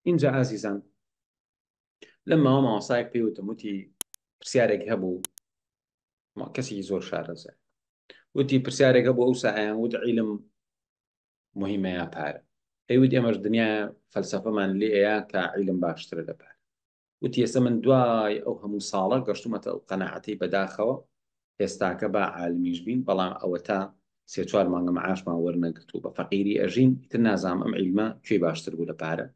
ئینجا ئازیزان لەم ماوە مامۆستایەک پێی وتم وتی پرسیارێک هەبوو کەسێکی زۆر شارەزا وتی پرسیارێک هەبوو ئەو سایان وت عیلم مهمە یا پارە ئەی وت ئێمەش دنیا فەلسەفەمان لێ ئەیا کە عیلم باشترە لە پارە وتی ئێستا من دوای ئەو هەموو ساڵە گەشتومەتە ئەو قەناعەتەی بەداخەوە ئێستاکە با عالمیش بین بەڵام ئەوەتا سێ چوار مانگە معاشمان وەرنەگرت و بە فەقیری ئەژین ئیتر نازانم ئەم عیلمە کوێی باشتر بوو لە پارە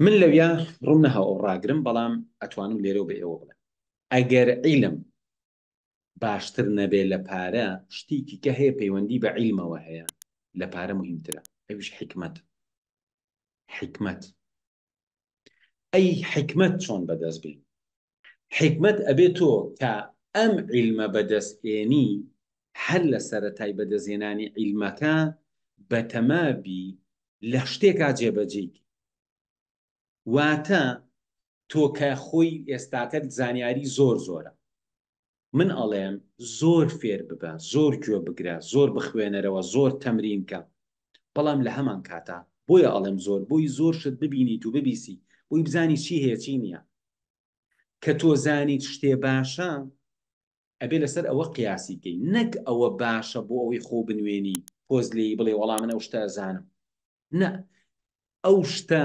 من لەویا ڕوم نەهاو ئەو ڕاگرم بەڵام ئەتوانم لێرەوە بە ئێوە بڵێم ئەگەر عیلم باشتر نەبێ لە پارە شتێکی کە هەیە پەیوەندی بە عیلمەوە هەیە لە پارە مهمترە ئەویش حیکمەت حیکمەت ئەی حیکمەت چۆن بەدەست بێ حیکمەت ئەبێ تۆ کە ئەم عیلمە بەدەست ئێنی هەر لە سەرەتای بەدەستهێنانی عیلمەکە بەتەما بی لە شتێکا جێبەجێی کەی واتە تۆ کە خۆی ئێستاکەت زانیاری زۆر زۆرە من ئەڵێم زۆر فێر ببە زۆر گوێ بگرە زۆر بخوێنەرەوە زۆر تەمرین کە بەڵام لە هەمان کاتا بۆیە ئەڵێم زۆر بۆی زۆر شت ببینیت و ببیسی بۆی بزانی چی هەیە چی نییە کە تۆ زانیت شتێ باشە ئەبێ لەسەر ئەوە قیاسی کەی نەک ئەوە باشە بۆ ئەوەی خۆ بنوێنی پۆز لێی بڵێ وەڵا من ئەو شتە ئەزانم نا ئەو شتە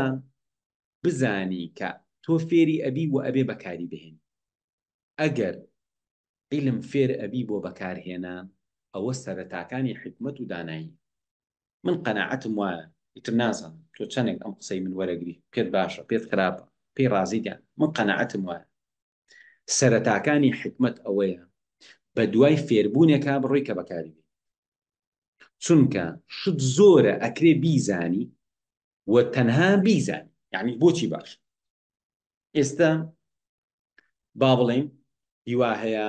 بزانی کە تۆ فێری ئەبی و ئەبێ بەکاری بهێنی ئەگەر عیلم فێر ئەبی بۆ بەکارهێنان ئەوە سەرەتاکانی حیکمەت و دانایی من قەناعەتم وایە ئیتر نازانم تۆ چەنێک ئەم قسەی من وەرەگری پێت باشە پێت خراپە پێی ڕازیت یان من قەناعەتم وایە سەرەتاکانی حیکمەت ئەوەیە بە دوای فێربوونێکا بڕۆی کە بەکاری بێنی چونکە شت زۆرە ئەکرێ بیزانی و تەنها بیزانی یعنی بۆچی باش ئێستا با بڵێین هیوا هەیە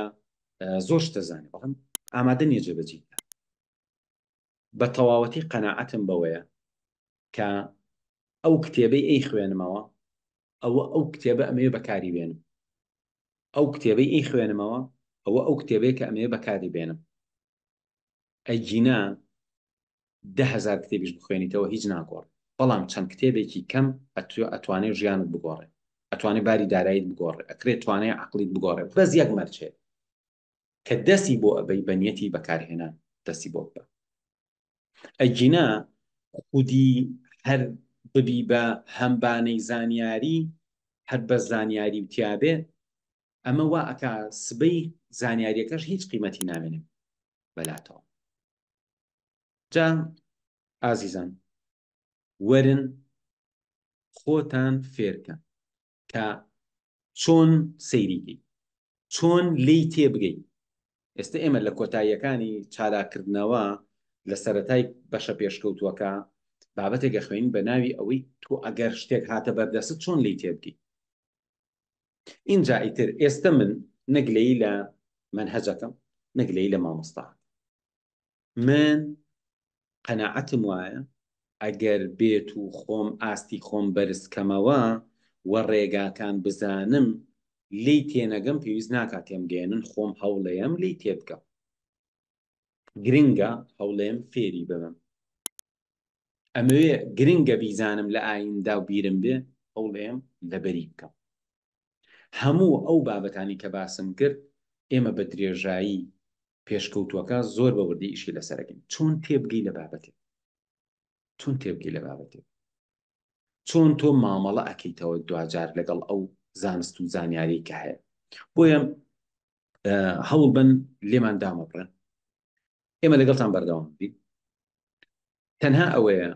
زۆر شتە زانێ بەڵام ئامادە نییە جێبەجێی بکات. بە تەواوەتی قەناعەتم بەوەیە کە ئەو کتێبەی ئەی خوێنمەوە ئەوە ئەو کتێبە ئەمەوێ بەکاری بێنم ئەو کتێبەی ئەی خوێنمەوە ئەوە ئەو کتێبەیە کە ئەمەوێ بەکاری بێنم ئەگینا 10هزار کتێبیش بخوێنیتەوە هیچ ناگۆڕێ بەڵام چەند کتێبێکی کەم ئەتوانێ ژیانت بگۆڕێ ئەتوانێ باری دارایت بگۆڕێ ئەکرێت توانای عەقڵیت بگۆڕێ بەس یەک مەرج هەیە کە دەستی بۆ ئەبەی بە نیەتی بەکارهێنان دەستی بۆ ببە ئەگینا خودی هەر ببی بە هەمبانەی زانیاری هەر بە زانیاری و تیابێ ئەمە وا ئەکا سبەی زانیاریەکەش هیچ قیمەتی نامێنێ بەلاتەوە جا ئازیزان وەرن خۆتان فێرکەن کە چۆن سەیری کەی چۆن لێی تێبگەی ئێستا ئێمە لە کۆتاییەکانی چالاکردنەوە لە سەرەتای بەشە پێشکەوتووەکە بابەتێک ئەخوێنین بە ناوی ئەوەی تۆ ئەگەر شتێک هاتە بەردەست چۆن لێی تێبگەی ئینجا ئیتر ئێستا من نەگلەیی لە مەنهەجەکەم نەگلەیی لە مامۆستا من قەناعەتم وایە ئەگەر بێت و خۆم ئاستی خۆم بەرز کەمەوە و ڕێگاکان بزانم لێی تێنەگەم پێویست ناکات تێمگەیەنن خۆم هەوڵێم لێی تێبگەم گرنگە هەوڵێم فێری ببم ئەمەوێ گرنگە بیزانم لە ئایندا و بیرم بێ هەوڵێم لەبەری بکەم هەموو ئەو بابەتانی کە باسم کرد ئێمە بە درێژایی پێشکەوتووەکە زۆر بە وردی ئیشی لەسەر ئەکەین چۆن تێبگەی لە بابەتێک چۆن تێبگەی لە بابەتێک چۆن تۆ مامەڵە ئەکەیتەوە دواجار لەگەڵ ئەو زانست و زانیاری کە هەیە بۆیە هەوڵ بن لێمان دامەبڕن ئێمە لەگەڵتان بەردەوام بین تەنها ئەوەیە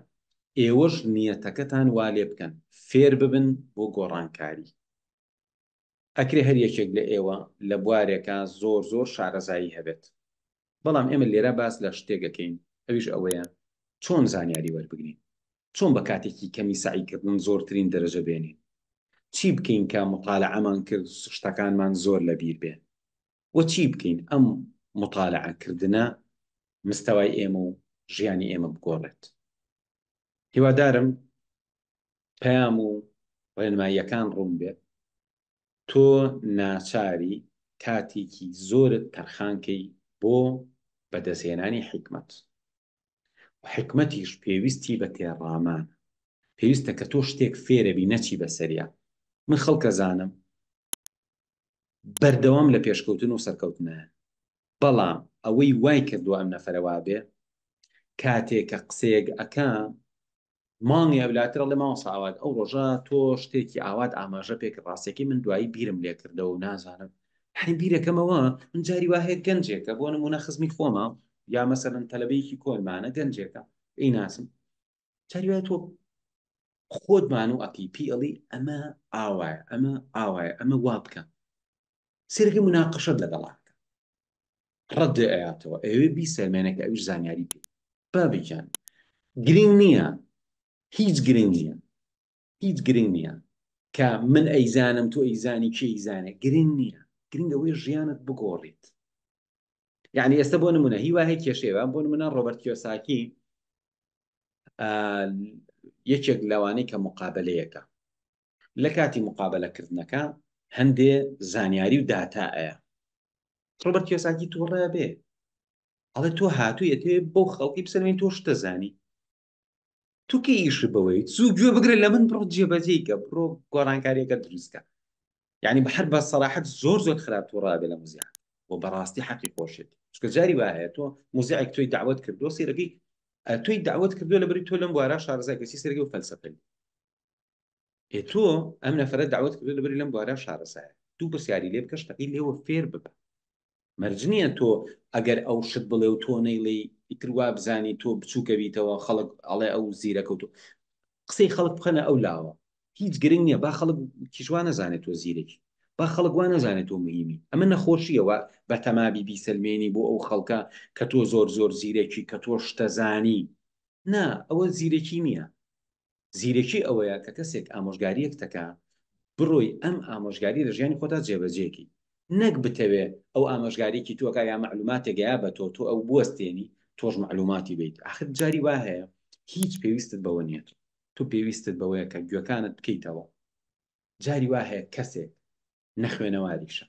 ئێوەش نیەتەکەتان وا لێ بکەن فێر ببن بۆ گۆڕانکاری ئەکرێ هەر یەکێک لە ئێوە لە بوارێکا زۆر زۆر شارەزایی هەبێت بەڵام ئێمە لێرە باس لە شتێک ئەکەین ئەویش ئەوەیە چۆن زانیاری وەربگرین چۆن بە کاتێکی کەمی سەعیکردن زۆرترین دەرەجە بێنین چی بکەین کە موتالەعەمان کرد شتەکانمان زۆر لەبیر بێ وە چی بکەین ئەم موتالەعە کردنە مستەوای ئێمە و ژیانی ئێمە بگۆڕێت هیوادارم پەیام و ڕێنماییەکان ڕوون بێت تۆ ناچاری کاتێکی زۆرت تەرخان کەی بۆ بەدەستهێنانی حیکمەت و حیکمەتیش پێویستی بە تێڕامان. پێویستە کە تۆ شتێک فێرەبی نەچی بەسەریا. من خەڵکەزانم بەردەوام لە پێشکەوتن و سەرکەوتنایە، بەڵام ئەوەی وای کردووە ئەم نەفەرە وابێ کاتێ کە قسەیەک ئەکا مانگی ئەولاتر ئەڵێ مامۆستا ئاوات ئەو ڕۆژە تۆ شتێکی ئاوات ئاماژە پێکرد ڕاستیەکەی من دوایی بیرم لێ کردەوە و نازانم یعنی بیرەکەمەوە من جاری وا هەیە گەنجێکە بۆ نمونە خزمی خۆمە یا مەسەلەن تەلەبەیەکی کۆنمانە گەنجێکە ئەیناسم جاری وایە تۆ خۆت مانوو ئەکەی پێی ئەڵێی ئەمە ئاوایە ئەمە ئاوایە ئەمە وا بکە سێرەکەی مناقەشەت لەگەڵا ئەکا ڕەت ئەیاتەوە ئەیەوێ بیسەلمێنێ کە ئەویش زانیاری پێ بابی گیان گرنگ نییە هیچ گرنگ نییە هیچ گرنگ نییە کە من ئەیزانم تۆ ئەیزانی کێ ئەیزانێ گرنگ نییە گرنگ ئەوەی ژیانت بگۆڕیت یعنی ئێستا بۆ نمونە هیوا هەیە کێشەیە بۆ نمونە ڕۆبەرت کیۆساکی یەکێک لەوانەی کە مقابلەیەکە لە کاتی مقابلەکردنەکە هەندێ زانیاری و داتا ئەیە ڕۆبەرت کیۆساکی تووڕە بێ ئەڵێ تۆ هاتووی ئەتەوێ بەو خەڵکی بسەلمێنی تۆ شتە زانی تو کە ئیش بەوەی زوو گوێ بگرە لە من بڕۆ جێبەجێی کە بڕۆ گۆڕانکاریەکە دروستکە یعنی بە هەر بە سەراحەت زۆر زۆر خراپ تووڕە بێ لە موزیع و بەڕاستی حەقی خۆشێتی چونکە جاری وا هەیە تۆ موزیعێک تۆی داوت کردووە سیرەکەی تۆی داوت کردووە لەبەری تۆ لەم بوارە شارەزای کەسی سەرەکەی و فەلسەفەی ئێ تۆ ئەم نەفەرە داوت کردووە لەبەری لەم بوارە شارەزایە دوو پرسیاری لێ بکە شتەکەی لێوە فێر ببە مەرج نییە تۆ ئەگەر ئەو شت بڵێ و تۆ نەیڵێی ئیتر وا بزانی تۆ بچووکە بیتەوە خەڵک ئەڵێ ئەو زیرەکە و تۆ قسەی خەڵک بخەنە ئەو لاوە هیچ گرنگ نییە با خەڵک کیش وا نەزانێت تۆ زیرەکی با خەڵک وا نەزانێت تۆ مهیمی ئەمە نەخۆشیەوە بەتەمابی بیسەلمێنی بۆ ئەو خەڵکە کە تۆ زۆر زۆر زیرەکی کە تۆ شتەزانی نا ئەوە زیرەکی نییە زیرەکی ئەوەیە کە کەسێک ئامۆژگاریەک تەکا بڕۆی ئەم ئامۆژگاریە لە ژیانی خۆتا جێبەجێکی نەک بتەوێ ئەو ئامۆژگاریەکی تۆ ئەکا یا مەعلوماتێک ئەیا بە تۆ تۆ ئەو بوەستێنی تۆش مەعلوماتی بەیت ئاخر جاری وا هەیە هیچ پێویستت بەوە نیە تۆ پێویستت بەوەیە کە گوێکانت بکەیتەوە جاری وا هەیە کەسێک نەخوێنەواریشە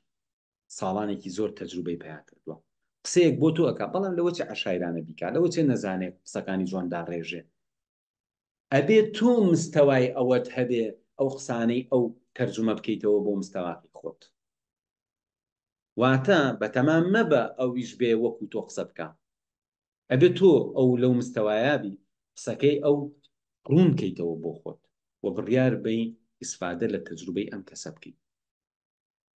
ساڵانێکی زۆر تەجروبەی پیا کردووە قسەیەک بۆ تۆ ئەکا بەڵام لەوە چێ عەشایرانە بیکا لەوە چێ نەزانێ قسەکانی جوان داڕێژێ ئەبێ تۆ مستەوای ئەوەت هەبێ ئەو قسانەی ئەو تەرجومە بکەیتەوە بۆ مستەواکەی خۆت. واتە بەتەما مەبە ئەویش بێ وەکو تۆ قسە بکا. ئەبێ تۆ ئەو لەو مستەوایە بی قسەکەی ئەو ڕوون بکەیتەوە بۆ خۆت و بڕیار بەی ئیسفادە لە تەجروبەی ئەم کەسە بکەی.